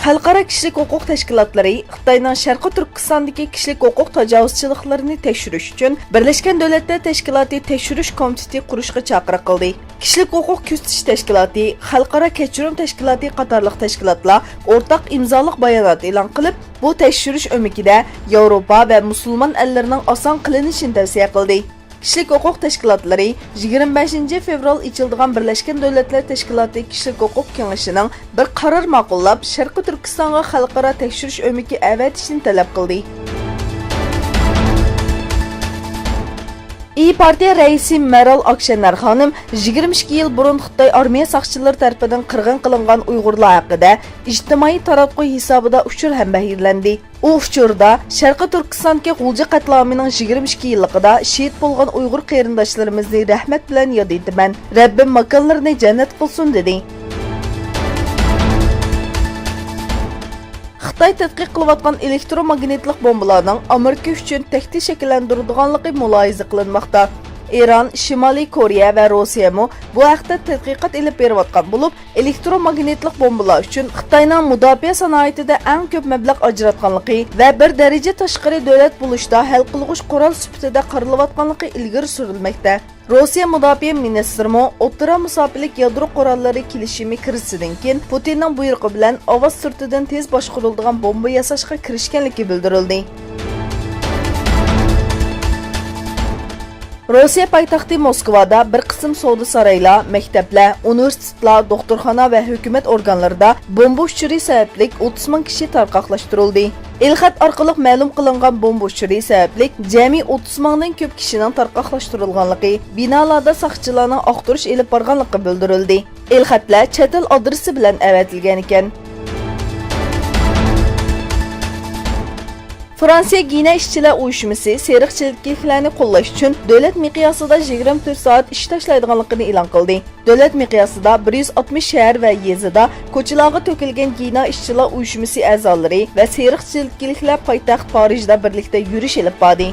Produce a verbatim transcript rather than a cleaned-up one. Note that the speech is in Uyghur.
خەلقئارا كىشىلىك ھوقۇق تەشكىلاتلىرى خىتاينىڭ شەرقىي تۈركىستاندىكى كىشىلىك ھوقۇق تاجاۋۇزچىلىقلىرىنى تەكشۈرۈش ئۈچۈن بىرلەشكەن دۆلەتلەر تەشكىلاتى تەكشۈرۈش كومىتېتى قۇرۇشقا چاقىرىق قىلدى. كىشىلىك ھوقۇق كۆزىتىش تەشكىلاتى، خەلقئارا كەچۈرۈم تەشكىلاتى قاتارلىق تەشكىلاتلار ئورتاق ئىمزالىق بايانات ئېلان قىلىپ، بۇ تەكشۈرۈش ئۆمىكىدە ياۋروپا ۋە مۇسۇلمان ئەللىرىنىڭ ئاسان قىلىنىشىنى تەۋسىيە قىلدى. كىشىلىك ھوقۇق تەشكىلاتلىرى يىگىرمە بەشىنچى فېۋرال ئېچىلىدىغان بىرلەشكەن دۆلەتلەر تەشكىلاتى كىشىلىك ھوقۇق كېڭىشىنىڭ بىر قارار ماقۇللاپ، شەرقىي تۈركىستانغا خەلقئارا تەكشۈرۈش ئۆمىكى ئەۋەتىشنى تەلەپ قىلدى. ئىيى پارتىيە رەئىسى مەرال ئاكشەنەر خانىم يىگىرمە ئىككى يىل بۇرۇن خىتاي ئارمىيە ساقچىلىرى تەرىپىدىن قىرغىن قىلىنغان ئۇيغۇرلار ھەققىدە ئىجتىمائىي تاراتقۇ ھېسابىدا ئۇچۇر ھەمبەھىرلەندى. ئۇ ئۇچۇردا شەرقىي تۈركىستاندىكى غۇلجا قەتلىئامىنىڭ يىگىرمە ئىككى يىللىقىدا شېھىت بولغان ئۇيغۇر قېرىنداشلىرىمىزنى رەھمەت بىلەن ياد ئېتىمەن، رەببىم ماكانلىرىنى جەننەت قىلسۇن، دېدى. خىتاي تەتقىق قىلىۋاتقان ئېلېكتروماگنىتلىق بومبىلارنىڭ ئامېرىكا ئۈچۈن تەھدىت شەكىللەندۈرىدىغانلىقى مۇلاھىزە قىلىنماقتا. ئىران، شىمالىي كورېيە ۋە روسىيەمۇ بۇ ھەقتە تەتقىقات ئېلىپ بېرىۋاتقان بولۇپ، ئېلېكتروماگنىتلىق بومبىلار ئۈچۈن خىتاينىڭ مۇداپىئە سانائىتىدە ئەڭ كۆپ مەبلەغ ئاجراتقانلىقى ۋە بىر دەرىجە تاشقىرى دۆلەت بولۇشتا ھەل قىلغۇچ قورال سۈپىتىدە قارىلىۋاتقانلىقى ئىلگىرى سۈرۈلمەكتە. روسىيە مۇداپىئە مىنىستىرىمۇ ئوتتۇرا مۇساپىلىك يادرو قوراللىرى كېلىشىمى كىرىزىسىدىن كېيىن پۇتىننىڭ بۇيرۇقى بىلەن ئاۋاز سۈرئىتىدىن تېز باشقۇرۇلىدىغان بومبا ياساشقا كىرىشكەنلىكى بىلدۈرۈلدى. روسىيە پايتەختى موسكۋادا بىر قىسىم سودا سارايلار، مەكتەپلەر، ئۇنىۋېرسىتېتلار، دوختۇرخانا ۋە ھۆكۈمەت ئورگانلىرىدا بومبا ئۇچۇرى سەۋەبلىك ئوتتۇز مىڭ كىشى تارقاقلاشتۇرۇلدى. ئېلخەت ئارقىلىق مەلۇم قىلىنغان بومبا ئۇچۇرى سەۋەبلىك جەمئىي ئوتتۇز مىڭدىن كۆپ كىشىنىڭ تارقاقلاشتۇرۇلغانلىقى، بىنالاردا ساقچىلارنىڭ ئاختۇرۇش ئېلىپ بارغانلىقى بىلدۈرۈلدى. ئېلخەتلەر چەت ئەل ئادرېسى بىلەن ئەۋەتىلگەنىكەن. فرانسىيە گىنە ئىشچىلار ئۇيۇشمىسى سېرىق چېلىكلىكلەرنى قوللاش ئۈچۈن دۆلەت مىقياسىدا يىگىرمە تۆت سائەت ئىش تاشلايدىغانلىقىنى ئېلان قىلدى. دۆلەت مىقياسىدا بىر يۈز ئاتمىش شەھەر ۋە يېزىدا كوچىلارغا تۆكۈلگەن گىنا ئىشچىلار ئۇيۇشمىسى ئەزالىرى ۋە سېرىق چېلىكلىكلەر پايتەخت پارىژدا بىرلىكتە يۈرۈش ئېلىپ باردى.